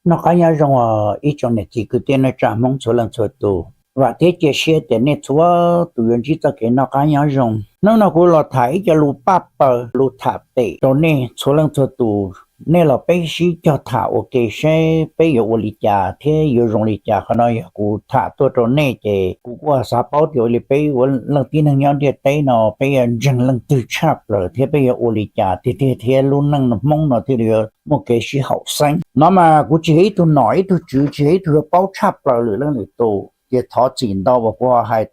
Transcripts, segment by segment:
Noj qab nyob zoo os ib tsoom niam txiv kwv tij neej tsa Hmoob txhua leej txhua tus. Vam thiab cia siab tias nej txhua tus yuav ntsib txoj kev noj qab nyob zoo. Hnub no kuv los tham ib co lus paj paws lus tham pem rau nej txhua leej txhua tus. Nej los peb sib cog tham ua ke seb peb yuav ua li cas thiab yuav zoo li cas. Qhov no yog kuv tham tuaj rau nej ces kuv kuj xav paub tias ua li peb ua leej tib neeg nyob ntiaj teb no peb yuav ntseeg leej twg tshaj plaws thiab peb yuav ua li cas tiag tiag thiab lub neej Hmoob no thiaj li yuav muaj kev sib haum xeeb no mas kuv tsis yog ib tug nom ib tug tswv, tsis yog ib tug yuav paub tshaj plaws lwm leej lwm tus, ces thov txim ntau uas kuv hais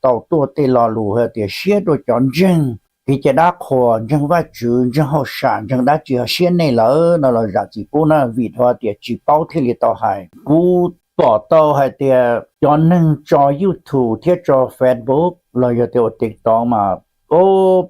tau tuaj tej lo lus hais tias siab rau cov ntseeg kev cai dab qhuas, ntseeg Vajtswv, ntseeg hauj sam, ntseeg dab tsi ho siab nej lawm no los zam txim pub na, vim rau tias tsis paub thiaj li tau hais. Kuv pom tau hais tias cov neeg tso YouTube thiab tso Facebook los yog tias ua TikTok mas, o,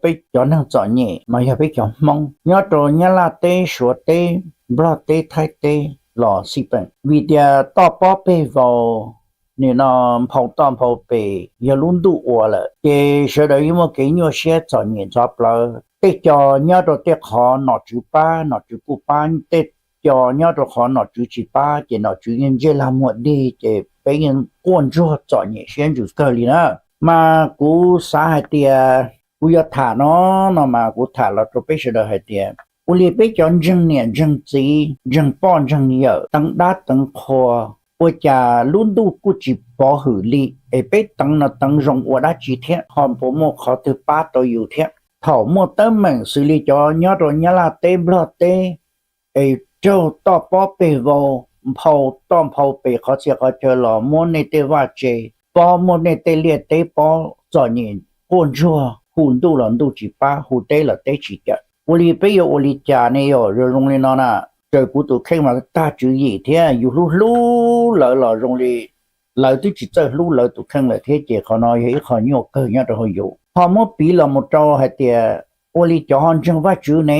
peb cov neeg txom nyem mas yog peb cov Hmoob nyob rau Nyab Laj teb, Suav teb, Nplog teb, Thaib teb los xij peem, vim tias toj pob peg vau, nim no nphau toj nphau pes yog lub ntuj ua lawm ces sawv daws yeej muaj kev nyuaj siab txom nyem ntxhov plawv. Tej co nyob rau tej qhov nom tswv pab, nom tswv kuj pab, tej co nyob rau qhov nom tswv tsis pab ces nom tswv yeej ntsej lag muag dig ces peb yeej quaj ntsuag txom nyem siab ntsws kawg li na. Mas kuv xav hais tias kuv yuav tham no, no mas kuv tham los rau peb sawv daws hais tias ua li peb cov ntseeg niam ntseeg txiv, ntseeg poj ntseeg yawm, teev dab teev qhua, ua cas lub ntuj kuj tsis pov hwm li, es peb teev no teev zoo ua dab tsi thiab, ho puas muaj qhov twg pab tau yus thiab? Thaum muaj teeb meem xws li cov nyob rau Nyab Laj teb, Nplog teb, es raug toj pob peg vau, nphau toj nphau pes qhov txhia qhov chaw los muab nej tej vaj tse pob, muab nej tej liaj teb pob, txom nyem quaj ntsuag, hu ntuj los ntuj tsis pab, hu teb los teb tsis cawm. Ua li peb yuav ua li cas ne yog yuav zoo li no na? Raws kuv tus kheej mas tag tswv yim thiab yus hlub hlub lawv los zoo li lawv twb tsis txawj hlub lawv tus kheej lawm thiab ces qhov no yog ib qho nyuaj kawg nyob rau hauv yus. Ho muab piv los mus rau hais tias ua li cov ho ntseeg Vajtswv ne,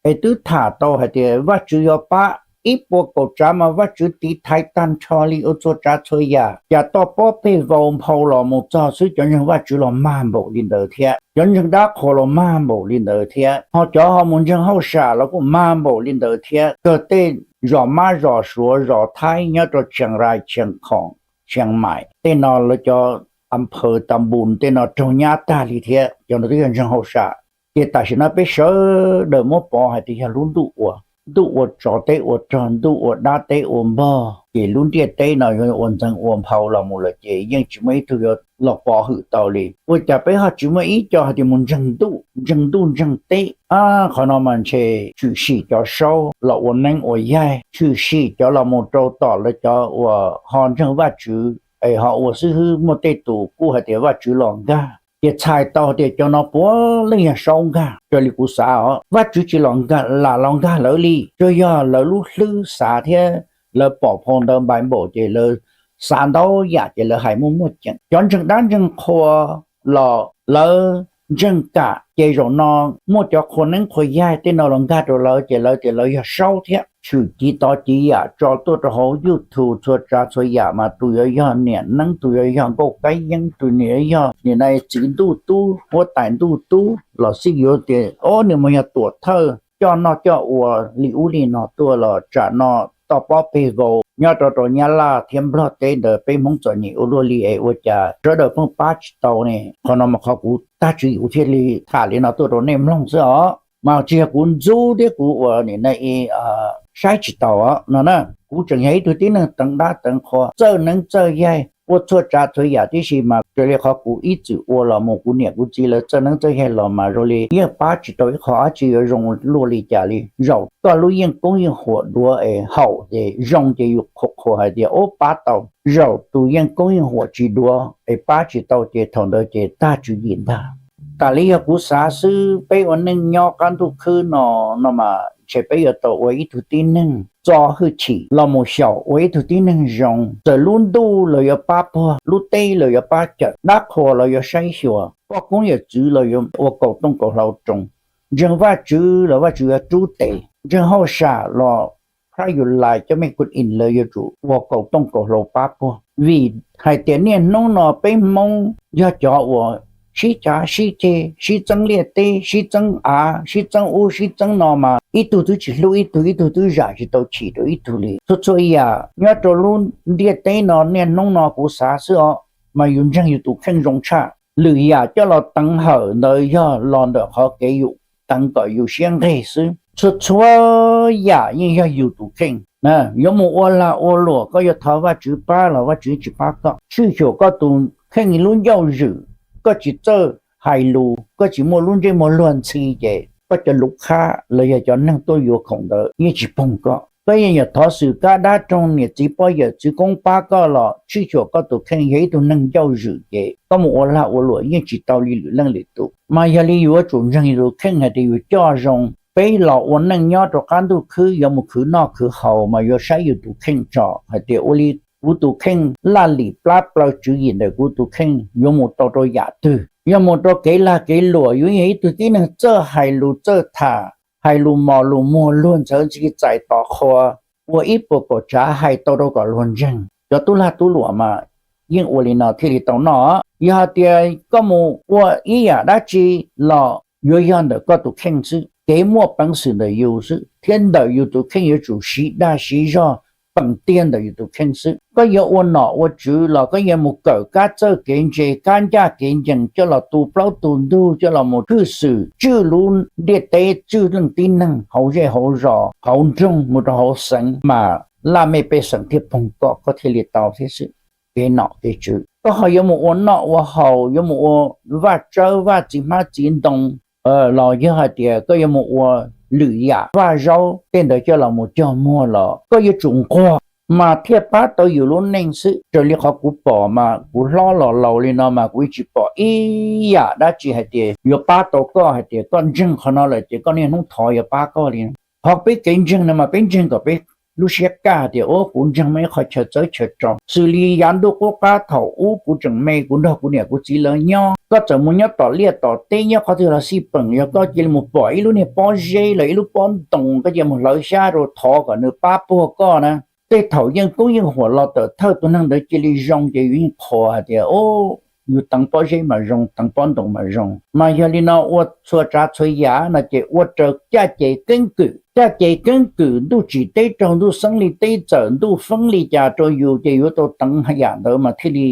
es twb tham tau hais tias Vajtswv yuav pab ib puas kaum tsav mas Vajtswv tiv thaiv tag nrho li ua txhua tsav txhua yam, cas toj pob peg vau nphau los mus txog xwb cov ntseeg Vajtswv los mag npaum li ntawd thiab, cov ntseeg dab qhuas los mag npaum li ntawd thiab, ho cov ho mus ntseeg hauj sam los kuj mag npaum li ntawd thiab. Kawg tej zos mab zos suav zos thaib nyob rau Tsheej Rai, Tsheej Khoom, Tsheej Maim tej no lawv cov a phaw ta npus tej no raug nyab tag li thiab, cov no twb yog ntseeg hauj sam. Ces tam sim no peb sawv daws muab pov hais tias yog lub ntuj ua, ntuj ua tsov teb ua rog, ntuj ua dab teb ua npog, ces lub ntiaj teb no yuav ua ntxeev ua nphau los mus lawm ces yeej tsis muaj ib tug yuav los pov hwm tau li. Ua cas peb ho tsis muaj ib co hais tias mus ntseeg ntuj, ntseeg ntuj ntseeg teb? Qhov no mas ntshe tshwm sim cov saub los ua neeb ua yaig, tshwm sim cov los mus rau tom lawv cov uas ho ntseeg Vajtswv es ho ua xib hwb, muaj tej tus kuj hais tias Vajtswv los nkag. Ces txhais tau tias cov no puav leej yog saub nkag. Raws li kuv xav os, Vajtswv tsis los nkag, lam los nkag lawv li, tsuas yog lawv lub hlwb xav thiab lawv pom phau ntawv Npaiv Npaum ces lawv xav ntau yam ces lawv hais muaj muaj ceem. Cov ntseeg dab ntseeg qhua los lawv ntseeg kam, ces zaum no muaj cov qhua neeb qhua yaig tej no los nkag rau lawv ces lawv tias lawv yog saub thiab. Tshwm civ tov civ yam tso tuaj rau hauv YouTube txhua tsav txhua yam mas tus yuav yog niam neeb, tus yuav yog nkauj kab yeeb, tus niam yuav yog nim no txiv ntuj tub, huab tais ntuj tub los xij yuav tias o nws mas yog tuam thawj coj noj coj ua li ub li no tuaj los tsam no toj pob peg vau nyob rau rau Nyab Laj thiab Nplog teb ntawd peb Hmoob txom nyem ua luaj li es ua cas sawv daws pheej pab tsis tau ne. Qhov no mas qhov kuv tag tswv yim kuv thiaj li tham li no tuaj rau nej mloog xwb os. Mas tsis yog kuv ntxub thiab kuv ua nim no saib tsis taus no na. Kuv tseem yog ib tug tib neeg teev dab teev qhua, txawj neeb txawj yaig, ua txhua tsav txhua yam tib si mas raws li qhov kuv ib txwm ua los mus kuv niam kuv txiv lawv txawj neeb txawj yaig los mas zoo li yeej pab tsis tau ib qho dab tsi yuav zoo luaj li cas li. Zaum koj lub yeej koob yeej huam duav es haum ces zoo ces yus qhuas qhuas hais tias ub pab tau. Zaum tus yeej koob yeej huam tsis duav es pab tsis tau ces thaum ntawd ces tag tswv yim ntag. Tam li yog kuv xav xwb, peb ua neej nyob qab ntuj khwb no, no mas ntshe peb yuav tau ua ib tug tib neeg txo hwj chim los mus xyaum ua ib tug tib neeg zoo. Txawm lub ntuj los yuav pab puag, lub teb los yuav pab cawm, dab qhuas los yuav saib xyuas, poj koob yawm txwv los yuav ua kaum tooj kaum hlau roos, ntseeg Vajtswv los Vajtswv yuav rub tes, ntseeg hauj sam los Khaib yus lais coj mej kuj in lawv yuav tsum ua kaum tooj kaum hlau pab puag. Vim hais tias niaj hnub no peb Hmoob yog cov uas sib cav sib ceg, sib txeeb liaj teb, sib txeeb av, sib txeeb ub sib txeeb no mas ib tug twb tsis hlub ib tug, ib tug twb zam tsis tau chim rau ib tug li. Txhua txhua yam nyob rau lub ntiaj teb no niaj hnub no kuv xav xwb os, mas yus ntseeg yus tus kheej zoo tshaj. Lwm yam coj los teev hawm ntawd yog los ntawm qhov kev yus teev kom yus siab nqig xwb. Txhua txhua yam yeej yog yus tus kheej. Yuav mus ua lag ua luam, koj yuav thov Vajtswv pab los Vajtswv tsis pab koj. Tshwj xyuam koj tus kheej lub ncauj zwm, koj tsis txawj hais lus, koj tsis muaj lub ntsej muag luag ntxhi ces koj cov luv qhab los yog cov neeg tuaj yuav khoom ntawd yeej tsis poog koj. Koj yeej yuav thov xwm kab dab roog niam txiv pog yawm txwv koob pab koj los tshwj xyuam koj tus kheej yog ib tug neeg ncauj zwm ces koj mus ua lag ua luam yeej tsis tau li lwm leej lwm tus. Mas yog li yuav tsum ntseeg yus tus kheej hais tias yus coj zoo. Peb los ua neej nyob rau qab ntuj khwb yuav mus khwv noj khwv haus mas yuav saib yus tus kheej tso hais tias ua li kuv tus kheej laj lim plab plaws tswv yim ntawm kuv tus kheej yuav mus tau rau yam twg. Yog mus rau kev lag kev luam, yus yog ib tug tib neeg txawj hais lus txawj tham, hais lus mos lus muag luag ntxhawv ntxhi txais tos qhua, ua ib puas kaum tsav hais tau rau kom luag ntseeg. Cov tub lag tub luam mas yeej ua li no thiaj li tau noj. Yog hais tias koj mus ua ib yam dab tsi los yuav yog ntawm koj tus kheej xwb. Kev muaj peev xwm ntawm yus xwb thiab ntawm yus tus kheej yuav tsum siv dag siv zog peem tiag ntawm yus tus kheej xwb. Koj yuav ua nom ua tswv los koj yuav mus kawm kab txawj kev ntse kab ncaj kev ncees coj los tu plaub tu ntug coj los mus hwj xwm tswj lub ntiaj teb tswj leej tib neeg hauv zej hauv zos hauv nroog mus rau hauv xeev mas laj mej pej xeem thiaj poog koj koj thiaj li tau thiab xwb. Kev nom kev tswv koj ho yuav mus ua noj ua haus yuav mus ua vaj tsawb vaj txiv hmab txiv ntoo los yog hais tias koj yuav mus ua lwm yam vaj zaub tej ntawd coj los mus cog muag los koj yuav tsum nquag mas thiaj pab tau yus lub neej xwb. Raws li qhov kuv pom mas kuv hlob los laus li no mas kuv yeej tsis pom ib yam dab tsi hais tias yuav pab tau koj hais tias koj ntseeg qhov no lawm ces koj niaj hnub thov yuav pab koj li. Qhov peb kev ntseeg no mas peb ntseeg kom peb lub siab kaj tias ua kuv ntseeg muaj ib qho chaw txawb chaw rau. Xws li yav ntuj qub qab thaum ub kuv tseem me kuv nrog kuv niam kuv txiv lawv nyob, koj txawm mus nyob tom liaj tom teb nyob qhov twg los xij peem yog koj cia li mus pom ib lub niag pob zeb los ib lub pob ntoo koj cia li mus hlawv xyab rau thov kom nws pab puag koj na. Tej thaum yeej koob yeej huam los tawm thawj tus neeg ntawd cia li zoo ces yus yeej qhuas hais tias yus teev pob zeb mas zoo teev pob ntoo mas zoo. Mas yog li no ua txhua tsav txhua yam no ces ua raws caj ces keeb kwm, caj ces keeb kwm ntuj tsim teb raug ntuj xeeb li teb txawm ntuj feeb li cas rau yus ces yuav tau teev yam ntawd mas thiaj li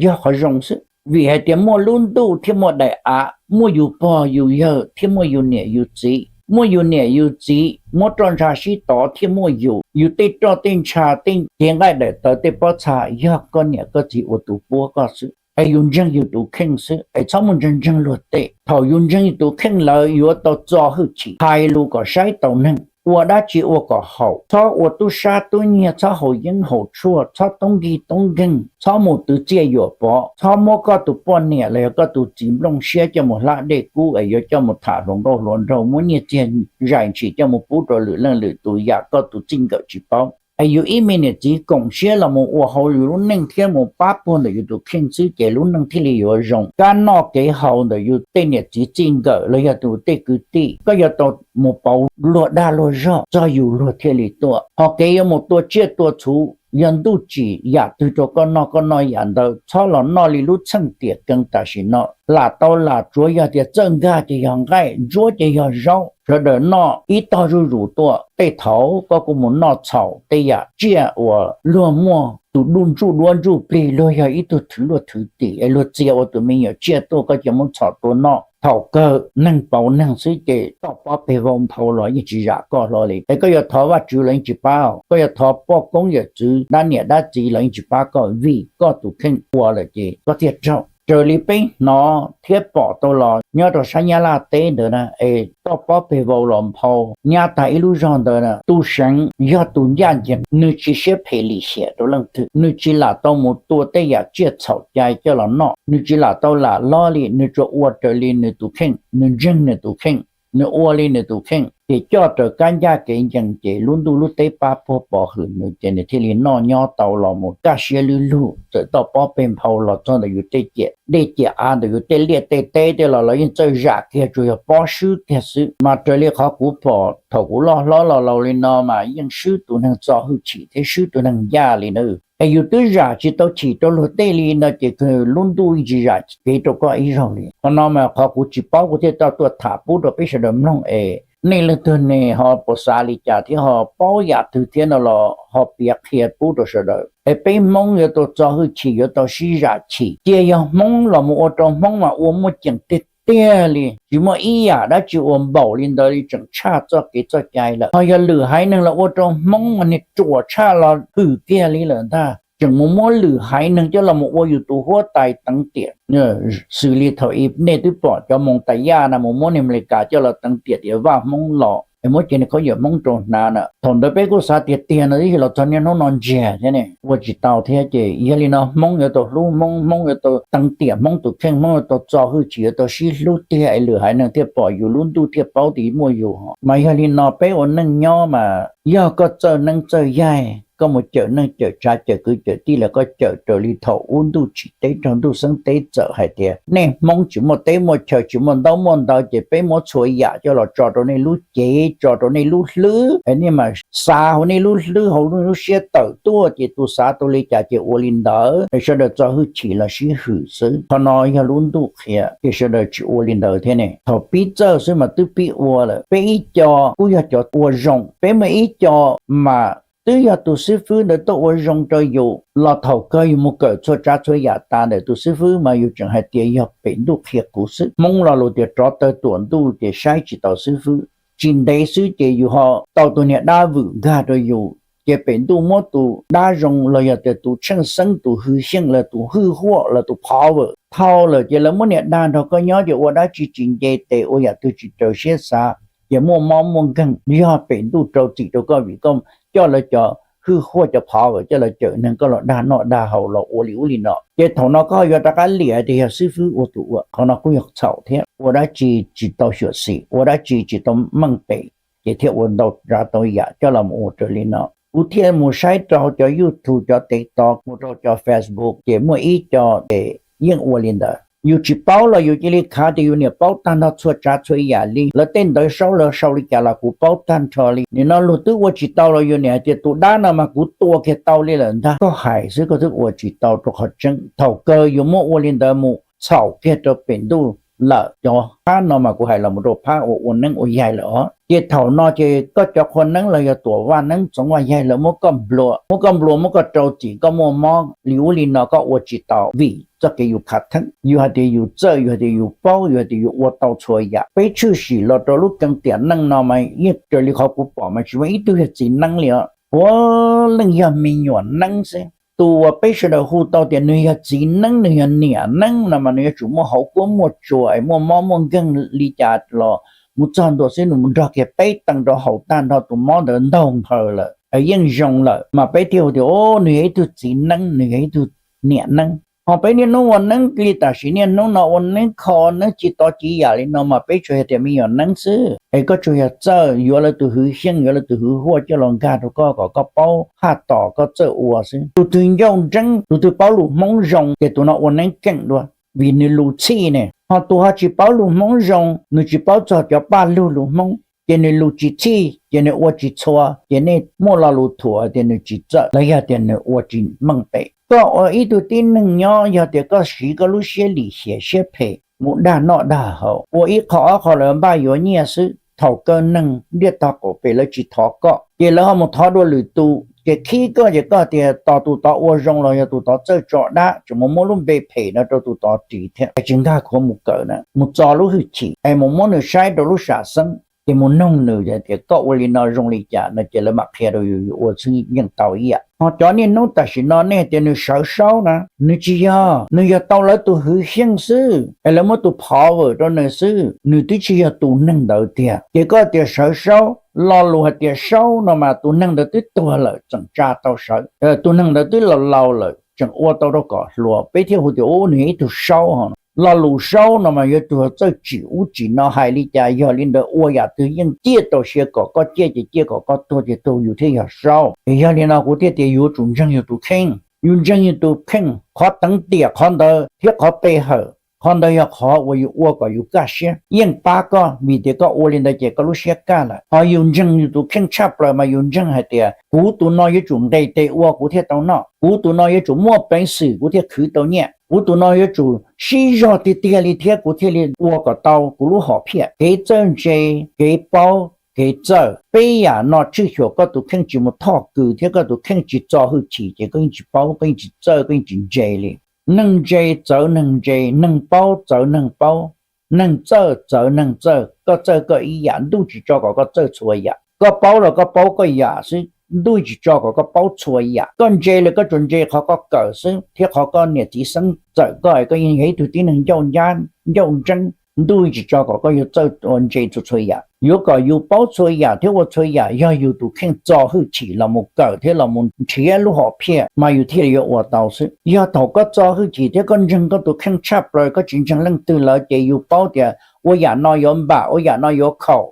yog qhov zoo xwb. Vim hais tias muaj lub ntuj thiaj muaj daim av, muaj yus pog yus yawg thiaj muaj yus niam yus txiv, muaj yus niam yus txiv muab roj ntsha sib tov thiaj muaj yus, yus tej roj tej ntsha tej cev nqaij daim tawv tej pob txha yog koj niam koj txiv ua tus puab koj xwb. Es yus ntseeg yus tus kheej xwb es txhob mus ntseeg ntseeg luag tej. Thaum yus ntseeg yus tus kheej lawm yuav tau txo hwj chim, hais lus kom saib taus neeg, ua dab tsi ua kom haum, txhob ua tub sab tub nyiag, txhob haus yeeb haus tshuaj, txhob toob nkig toob nkeeg, txhob mus twv txiaj yuam pov, txhob muab koj tus poj niam los yog koj tus txiv nplooj siab coj mus hlab dej kub es yuav coj mus tham hluas nkauj hluas nraug, muab nyiaj txiag zais ntshis coj mus pub rau lwm leej lwm tus yam koj tus txij nkawm tsis paub. Es yus ib me niam txiv koom siab los mus ua hauv yus lub neej thiab mus pab puag ntawm yus tus kheej xwb ces lub neej thiaj li yuav zoo. Kab noj kev haus ntawm yus tej niam txiv txij nkawm los yog tus tej kwv tij, koj yuav tau mus pauv luag dag luag zog txog yus luag thiaj li tuaj. Ho kev yuav mus tua tsiaj tua txhu, yog ntuj tsim yam twg rau koj noj koj noj yam ntawd, txhob los noj li lub txheej tiam keeb tam sim no. Lam tau lam tsuav yog tias txawj nkag ces yog nqaij, ntsuab ces yog zaub, sawv daws noj ib tog zuj zus tuaj. Tej thaum koj kuj mus noj txhaum tej yam tsiaj uas luag muaj tus duj ntsuj duab ntsuj plig, luag yog ib tug thwv luaj thwv tim es luag txia ua tus me nyuam tsiaj tuaj koj cia muab txhom tua noj. Thaum kawg neeg pauv neeg xwb ces toj pob peg vau nphau los yeej tsis zam koj hlo li. Es koj yuav thov Vajtswv los yeej tsis pab, koj yuav thov poj koob yawm txwv dab niam dab txiv los yeej tsis pab koj vim koj tus kheej ua lawm ces koj thiaj raug. Raws li peb hnov thiab pom tau los nyob rau sab Nyab Laj teb ntawd na es toj pob peg vau los nphau nyab tag ib lub zog ntawd na, tus seev yog tus ncaj ncees, nws tsis siab phem lim hiam rau leej twg, nws tsis lam tau mus tua tej yam tsiaj txhaum cai coj los noj, nws tsis lam tau lam hlob li, nws tsuas ua raws li nws tus kheej, nws ntseeg nws tus kheej, nws ua li nws tus kheej ces coj raws kab ncaj kev ncees ces lub ntuj lub teb pab puag pov hwm nws ces nws thiaj li noj nyob tau los mus kaj siab lwb lug. Txawm toj pob peg nphau los txog ntawm yus tej ciam dej ciam av ntawm yus tej liaj tej teb tej los los yeej txawj zam kiag tsuas yog pob swb kiag xwb. Mas raws li qhov kuv pom thaum kuv loj hlob los laus li no mas yeej swb tus neeg txo hwj chim thiab swb tus neeg ncaj li na. Es yus twb zam tsis tau chim rau luag tej li no ces lub ntuj tsis zam kev rau koj ib zaug li. Qhov no mas qhov kuv tsis paub kuv thiaj tau tuaj tham pub rau peb sawv daws mloog es nej leej twg ne ho puas xav li cas thiab ho paub yam twg thiab no los ho piav qhia pub rau sawv daws. Es peb Hmoob yuav tau txo hwj chim, yuav tau sib zam chim. Cia yog Hmoob los mus ua rau Hmoob mas ua muaj ceem tiag tiag li, tsis muaj ib yam dab tsi uas npaum li ntawd li, tseem tshaj txoj kev txoj cai lawm. Ho yog lwm haiv neeg los ua rau Hmoob mas niag ruam tshaj los hwm kiag li lawm ntag. Tseem mus muab lwm haiv neeg coj los mus ua yus tus huab tais teev tiam, xws li thaum ub nej twb pom cov Moos Tas Yaj na mus muab niag Amelikas coj los teev tiam tias Vaj Hmoob los es muab cov niag khaub ncaws Hmoob rau hnav na. Thaum ntawd peb kuj xav tiag tiag no, tab sis los txog niaj hnub no ntsiag thiab ne, ua tsis tau thiab. Ces yog li no Hmoob yuav tau hlub Hmoob, Hmoob yuav tau teev tiam Hmoob tus kheej, Hmoob yuav tau txo hwj chim, yuav tau sib hlub tiag es lwm haiv neeg thiaj pom yus lub ntuj thiaj paub tias muaj yus. Mas yog li no peb ua neej nyob mas yog koj txawj neeb txawj yaig, koj mus cawm neej cawm tsav cawm kwv cawm tij los koj cawm raws li thaum ub ntuj tsim teb raug ntuj xeeb teb txawm hais tias nej Hmoob tsis muaj teb muaj chaw tsis muaj ntaub muaj ntawv ces peb muab txhua yam coj los tso rau nej lub cev, tso rau nej lub hlwb, es nej mam xav hauv nej lub hlwb hauv nej lub siab tawm tuaj ces tus xav tau li cas ces ua li ntawd, es sawv daws txo hwj chim los sib hwm xwb. Qhov no yog lub ntuj qhia ces sawv daws tsis ua li ntawd thiab ne. Thaum pib txawj xwb mas twb pib ua lawm. Peb ib co kuj yog cov ua zoo, peb muaj ib co mas twb yog tus xib fwb ntawd tuaj ua zoo rau yus los thaum kawg yus mus kawm txhua tsav txhua yam tas ntawm tus xib fwb mas yus tseem hais tias yog pem ntuj qhia kuv xwb. Hmoob lo lus tias rov tawg tuam ntuj ces saib tsis taus xib fwb. Tsis ntev xwb ces yus ho tau tus niag dab vwm nkag rau yus, ces pem ntuj muab tus dab zoo los yog tias tus tsheej xeeb, tus hwj xyeej los tus hwj huaj los tus power thau lawm ces lawv muab niag dag nrog koj nyob ces ua dab tsi tsis nce tes, ua yam twg tsis raws siab xav, ces muaj mob muaj nkeeg. Yog pem ntuj rau txim rau koj vim koj coj lawv cov hwj huaj cov power coj lawv cawm neeg, koj los dag noj dag haus los ua li ub li no. Ces thaum no koj yuav rov qab liam tias yog xib fwb ua tus ua. Qhov no kuj yog txhaum thiab, ua dab tsi tsis tau xyuam xim, ua dab tsi tsis tau meej pem, ces thiaj ua ntau tsav ntau yam coj los mus ua raws li no. Kuv thiaj mus saib rau cov YouTube, cov TikTok, mus rau cov Facebook ces muaj ib co ces yeej ua li ntawd. Yus tsis paub los yus cia li khav tias yus niam paub tag nrho txhua tsav txhua yam li, lawv tej ntawv Saub lawv sau li cas los kuv paub tag nrho li. Nim no luag twb ua tsis tau los yus niam hais tias tus dab no mas kuv tua kiag tau li lawm ntag. Koj hais xwb koj twb ua tsis tau rau qhov tseeb. Thaum kawg yuav muab ua li ntawd mus txhaum kiag rau pem ntuj lawm. Cov phab no mas kuv hais los mus rau phab uas ua neeb ua yaig lawm os. Ces thaum no ces koj cov qhua neeb los yog tuam vaj neeb txoov vaj yaig lawv muab koj nplua, muab koj nplua muab koj rau txim, koj muaj mob li ub li no koj ua tsis tau vim txoj kev yus khav theeb. Yus hais tias yus txawj, yus hais tias yus paub, yus hais tias yus ua tau txhua yam. Peb tshwm sim los rau lub keeb tiam neej no mas yeej raws li qhov kuv pom mas tsis muaj ib tug yog txiv neeb li os. Puav leej yog me nyuam neeb xwb. Tus uas peb sawv daws hu tau tias nws yog txiv neeb, nws yog niam neeb no mas nws yuav tsum muaj hauv kuab muaj tsua es muaj mob muaj nkeeg li cas los mus txog ntua xwb nws mus nrog kiag peb teev rau haus tag nrho tus mob ntawd ntaug nphaws lawm es yeej zoo lawm mas peb thiaj hu tias o nws yog ib tug txiv neeb, nws yog ib tug niam neeb. Ho peb niaj hnub ua neeb li tam sim niaj hnub no ua neeb kho neeb ci tov ci yam li no mas peb tsuas yog tias me nyuam neeb xwb es koj tsuas yog txawj yuav lawv tus hwv xyeej, yuav lawv tus hwv huaj coj los nkag rau koj kom koj paub haj tom koj txawj ua xwb. Tus twg ncauj nreeb, tus twg paub lus Hmoob zoo ces tus no ua neeb keej dua vim nws lus txhij ne. Ho tus ho tsis paub lus Hmoob zoo, nws tsis paub txog cov paj lug lus Hmoob ces nws lus tsis txhij ces nws ua tsis txhua, ces nej muaj lo lus thuam tias nws tsis txawj los yog tias nws ua tsis meej pem. Koj ua ib tug tib neeg nyob yog tias koj siv koj lub siab lim hiam siab phem mus dag noj dag haus, ua ib qho ob qho lawv npaj yuav nyiaj xwb, thaum kawg neeg ntiaj tog qaum pem lawv tsis thov koj ces lawv ho mus thov dua lwm tus ces khib koj ces koj tias tos tus tod ua zoo los yog tus tod txawj tso dab, tseem mus muab lub npe phem no rau tus tod ris thiab es tsis nkag khuav mus kawm na, mus txo lub hwj chim es mus muab nws saib rau lub sam xeeb ces mus noog nws tias koj ua li no zoo li cas no ces lawv mam qhia rau yus, yus ua xwb yeej tau ib yam. Ho cov niaj hnub tam sim no nej tias nws sawv saub na, nws tsis yog, nws yog tau lawv tus hwv xyeej xwb es lawv muab tus power rau nws xwb, nws twb tsis yog tus neeg ntawd tiag. Ces koj tias sawv saub, lo lus hais tias saub no mas tus neeg ntawd twb tuag lawm tseem tsa tau sawv, tus neeg ntawd twb laus laus lawm tseem ua tau rau kom hluas, peb thiaj hu tias u nws yog ib tug saub. Ho lo lus saub no mas yuav tus txawj tsim ub tsim no, hais li cas yog li ntawd, ua yam twg yeej ciaj tau sia kom koj ciaj ces ciaj, kom koj tuag ces tuag, yus thiaj yog saub. Yog li no kuv thiaj tias yuav tsum ntseeg yus tus kheej, yus ntseeg yus tus kheej, qhov teev tiam qhov ntawd thiab qhov pe hawm Qhov ntawd yog qhov uas yus ua kom yus kaj siab, yeej pab koj vim tias koj ua li ntawd ces koj lub siab kaj lawm. Ho yus ntseeg yus tus kheej tshaj plaws mas yus ntseeg hais tias kuv tus no yuav tsum nqis tes ua kuv thiaj tau noj, kuv tus no yuav tsum muaj peev xwm kuv thiaj khwv tau nyiaj, kuv tus no yuav tsum sib zog tiag tiag li thiab kuv thiaj li ua kom tau kuv lub hom phiaj. Kev txawj ntse, kev paub, kev txawj, peb yam no tswj xyuas koj tus kheej tsis mus thoj kws thiab koj tus kheej tsis txo hwj chim ces koj yeej tsis paub, koj yeej tsis txawj, koj yeej tsis ntse li. Neeg ntse txawv neeg ntse, neeg paub txawv neeg paub, neeg txawj txawv neeg txawj. Koj txawj koj ib yam, ntuj tsis tso kom koj txawj txhua yam. Koj paub los koj paub koj yam xwb, ntuj tsis tso kom koj paub txhua yam. Koj ntse los koj tsuas ntse qhov koj kawm xwb thiab qhov koj niam txiv xeeb txawm koj, koj yeej yog ib tug tib neeg ncauj ncaj ncauj ntseeb. Ntuj tsis tso kom koj yuav txawj ua ntse txhua txhua yam. Yuav kom yus paub txhua yam thiab ua txhua yam yog yus tus kheej txo hwj chim los mus kawm thiab los mus nrhiav lub hom phiaj mas yus thiaj li yuav ua tau xwb. Yog thaum koj txo hwj chim thiab koj ntseeg koj tus kheej tshaj plaws, koj tsis ntseeg leej twg lawm ces yus paub tias ua yam no yuav npam, ua yam no yuav khaum,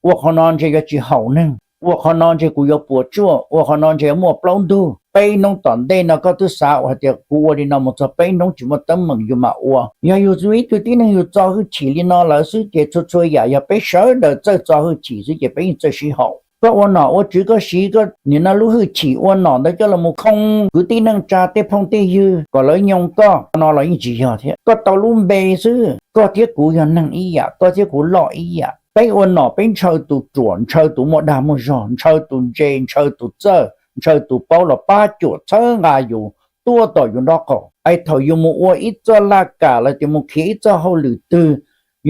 ua qhov no ntshe yuav tsis haum neeg, ua qhov no ntshe kuv yuav puas tsuaj, ua qhov no ntshe yuav muaj plaub ntug. Peb hnub tom ntej no koj twb xav ua hais tias kuv ua li no mus txog peb hnub tsis muaj teeb meem yus mam ua. Yog yus ib tug tib neeg yus txo hwj chim li no lawm xwb ces txhua txhua yam yog peb sawv daws txawj txo hwj chim xwb ces peb yeej txawj sib haum. Koj ua nom ua tswv koj siv koj nim no lub hwj chim ua nom ntawd coj los mus khoo kwv tij neej tsa tej phooj tej ywg kom lawv nyoo koj no los yeej tsis yog thiab. Koj tau lub npe xwb, koj thiab kuv yog neeg ib yam, koj thiab kuv loj ib yam. Peb ua nom peb ntshaw tus ruam, ntshaw tus muaj dag muaj zog, ntshaw tus ntse, ntshaw tus txawj, ntshaw tus paub los pab cuam txhawb nqa yus tuaj tom yus nraub qaum. Es thaum yus mus ua ib txoj laj kam los tias mus khiav ib txoj hauj lwm twg,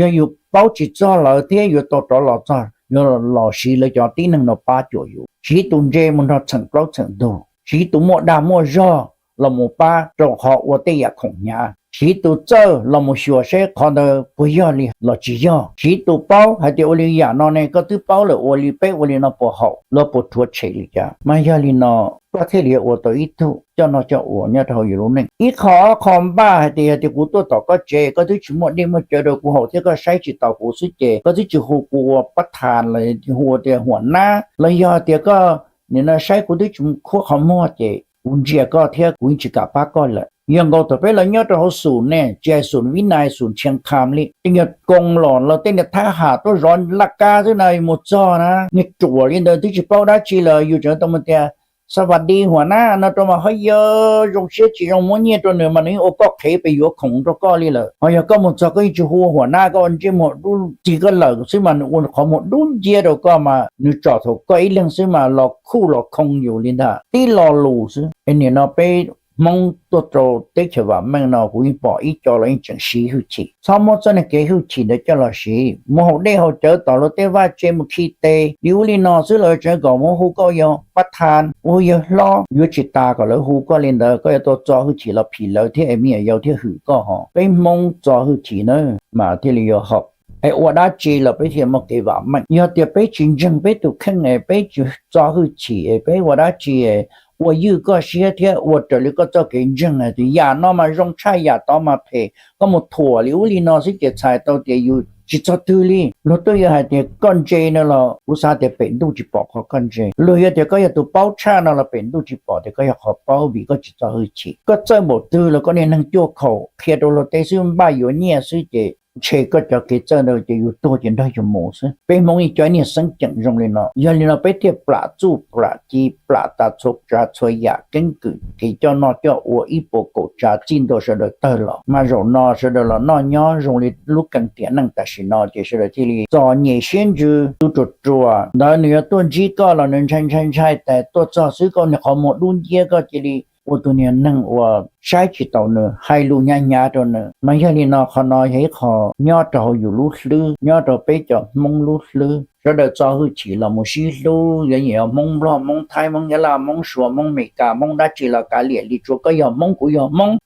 yog yus paub tsis txog lawm thiab yuav tau rov los txog, yuav los siv lawv cov tib neeg no pab cuam yus. Siv tus ntse mus nrog txheem plaub txheem ntug, siv tus muaj dag muaj zog los mus pab rau qhov ua tej yam khoom hnyav, siv tus txawj los mus xyuas seb qhov ntawd puas yog li los tsis yog, siv tus paub hais tias ua li yam no ne koj twb paub lawm ua li peb ua li no puas haum los puas rhuav tshem li cas. Mas yog li no koj thiaj li ua tau ib tug coj noj coj ua nyob rau hauv yus lub neej. Ib qho ob qho npaj hais tias yog tias kuv tuaj tom koj tsev koj twb tsis muaj dej muaj cawv rau kuv haus thiab koj saib tsis taus kuv xwb ces koj twb tsis hu kuv ua pab thas los hu ua tias huam nab los yog tias koj nim no saib kuv twb tsis khuab qhov muag ces kuv ntsia koj thiab kuv yeej tsis kam pab koj lawm. Yog nkaus thaum peb los nyob rau hauv xum ne, tsis hais xum Vib Nais xum Tshias Kham li, tej nyuag koo los los tej niag thab ham tuaj zov laj kab xwb na, mus txog na niag ruam li ntawd twb tsis paub dab tsi lawm yus tseem tau mus tias xab vas dis huam nab no rau mas ho yog zoo siab tsis zoo muab nyiaj rau nws mas nws yeej ua koj qhev pes yuav khoom rau koj li lawm. Ho yog koj mus txog koj yeej tsis hu ua huam nab, koj ua ntsej muag dub cig koj lawm xwb mas nws ua qhov muag dub nciab rau koj mas nws tsom thaum koj ib leeg xwb mas los khuj los khoo yus li ntag. Tib lo lus xwb es nim no peb Hmoob tuaj rau teb chaws vam meej no kuv yeej pom ib co los yeej tseem siv hwj chim. Txhob muab txoj niag kev hwj chim ntawd coj los siv mus haus dej haus cawv tom luag tej vaj tse mus khi tes li ub li no xwb los tseem kom mus hu koj yog pab thas, hu yawg hlob, yuav tsis tas kom lawv hu koj li ntawd, koj yuav tau txo hwj chim los phim lawv thiab es me nyuam yaus thiaj hwm koj hos. Peb Hmoob txo hwj chim na mas thiaj li yuav haum. Es ua dab tsi los peb thiaj muaj kev vam meej. Yog tias peb tsis ntseeg peb tus kheej es peb tsis txo hwj chim es peb ua dab tsi es ua ywj koj siab thiab ua raws li koj txoj kev ntseeg hais tias yam no mas zoo tshaj yam tod mas phem, koj mus thuam li ub li no xwb ces txhais tau tias yus tsis txog twg li. Luag tuaj yuav hais tias koj ntse no los kuv xav tias pem ntuj tsis pom qhov koj ntse. Luag yuav tias koj yog tus paub tshaj no los pem ntuj tsis pom tias koj yog qhov paub vim koj tsis txo hwj chim. Koj txawj npaum twg los koj niag neeg cuaj khaum qhia rau luag teb xwb npaj yuav nyiaj xwb ces ntshe koj cov kev txawj ntawd ces yus tuag ces nrog yus mus xwb. Peb Hmoob yeej cov niag xeeb ceem zoo li no, yog li no peb thiaj plam txuj plam ci plam tas txhua tsav txhua yam keeb kwm kev coj noj coj ua ib puas kaum tsav txij ntua sawv daws tawg los mas zaum no sawv daws los noj nyob zoo li lub kees tiam neej tam sim no ces sawv daws thiaj li txom nyem siab ntsws. Tus ruam ruam ntawd nws yuav tuaj ntsib koj los nws ntshai ntshai ntshai tas tuaj txog xwb koj niag qhov muag dub nciab koj cia li ua tus niag neeg uas saib tsis taus nws hais lus hnyav hnyav rau nws. Mas yog li no qhov no yog ib qho nyob rau hauv yus lub hlwb, nyob rau peb cov Hmoob lub hlwb. Sawv daws txo hwj chim los mus sib hlub, yog nyiam yog Hmoob Nplog, Hmoob Thaib, Hmoob Nyab Laj, Hmoob Suav, Hmoob Meskas, Hmoob dab tsi los kav liam li, tsuav koj yog Hmoob kuv yog Hmoob.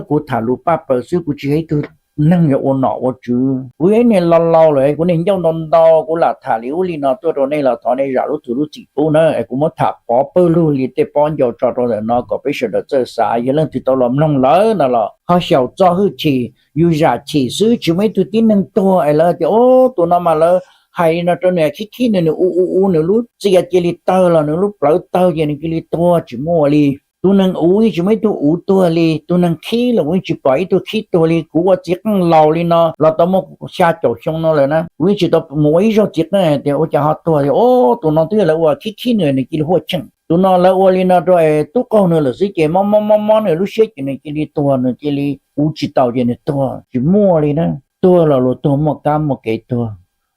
Kuv tham lus paj paws xwb, kuv tsis yog ib tug neeg yuav ua nom ua tswv. Kuv yog ib niag laus laus lawm, kuv niag ncauj ntau ntau, kuv lam tham li ub li no tuaj rau nej los thov nej zam lub txim lub txim pub na. Es kuv muab tham pov pawg lug li tej pob ncau tso rau ntawm no kom peb sawv daws txawj xav. Yog leej twg tau los mloog lawm no los ho xyaum txo hwj chim, yus zam chim xwb tsis muaj ib tug tib neeg tuag es lawv tias ub tus no mas lawv hais li no rau nws khib khib nws, nws u u u nws lub txia cia li tawg los nws lub plawv tawg ces nws cia li tuag, tsis muaj li. Tus neeg uv yeej tsis muaj ib tug uv tuag li, tus neeg khib los kuv yeej tsis pom ib tug khib tuag li. Kuv ua txiv qeej laus li no los tau muaj xya caum xyoo no lawm na, kuv yeej tsis tau mus ua ib zaug txiv qeej tias ua cas ho tuag, o, tus no twb yog lawv ua khib khib nws, nws cia li huaj cheej. Tus no lawv ua li no rau tub qaug nws lawm xwb ces mob mob mob mob nws lub siab ces nws cia li tuag, nws cia li uv tsis tau ces nws tuag. Tsis muaj li na. Tuag los luag tuag muaj kab muaj kev tuag,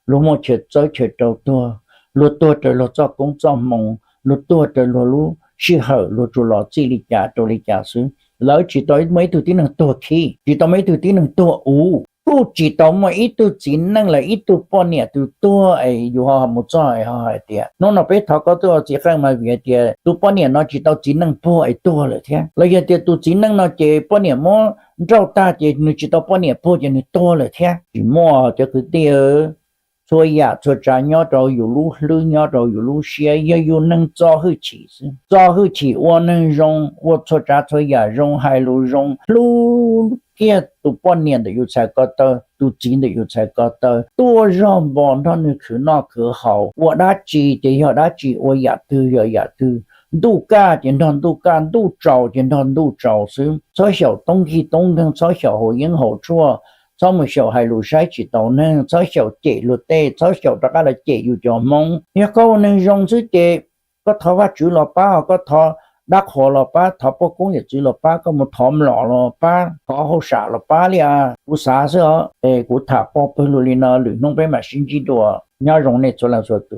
luag muaj chaw txawb chaw rau tuag, luag tuag raws luag txoj koob txoj hmoo, luag tuag raws luag lub sij hawm, luag tsuas los txij li cas rau li cas xwb. Lawv tsis tau muaj ib tug tib neeg tuag khib, tsis tau muaj ib tug tib neeg tuag uv, kuj tsis tau muaj ib tug txiv neej los ib tug poj niam twg tuag es yus ho mus txog es ho hais tias hnub no peb thov koj tuaj ua txiv qeej mas vim hais tias tus poj niam no tsis tau txiv neej puag es tuag lawm thiab, los yog tias tus txiv neej no ces poj niam muab nrauj tag ces nws tsis tau poj niam puag ces nws tuag lawm thiab. Tsis muaj, cov kwv tij. Txhua yam txhua tsav nyob rau yus lub hlwb, nyob rau yus lub siab, yog yus neeg txo hwj chim xwb. Txo hwj chim ua neeg zoo, ua txhua tsav txhua yam zoo, hais lus zoo, hlub kiag tus poj niam ntawm yus txhais ko taw, tus txiv ntawm yus txhais ko taw, tuaj zog npo nrog nws khwv noj khwv haus, ua dab tsi ces yog dab tsi, ua yam twg yog yam twg, ntuj kaj ces nrog ntuj kaj, ntuj tsaus ces nrog ntuj tsaus xwb. Txhob xyaum toob nkig toob nkeeg, txhob xyaum haus yeeb haus tshuaj, txhob mus xyaum hais lus saib tsis taus neeg, txhob xyaum cem luag tej, txhob xyaum rov qab los cem yus cov Hmoob. Yog koj ua neeg zoo xwb ces koj thov Vajtswv los pab, koj thov dab qhuas los pab, thov poj koob yawm txwv los pab, koj mus thov mlom los pab, thov hauj sam los pab li as. Kuv xav xwb os, es kuv tham pov pawg lug li no, lwm hnub peb mam sib ntsib dua. Nyob zoo nej txhua leej txhua tus.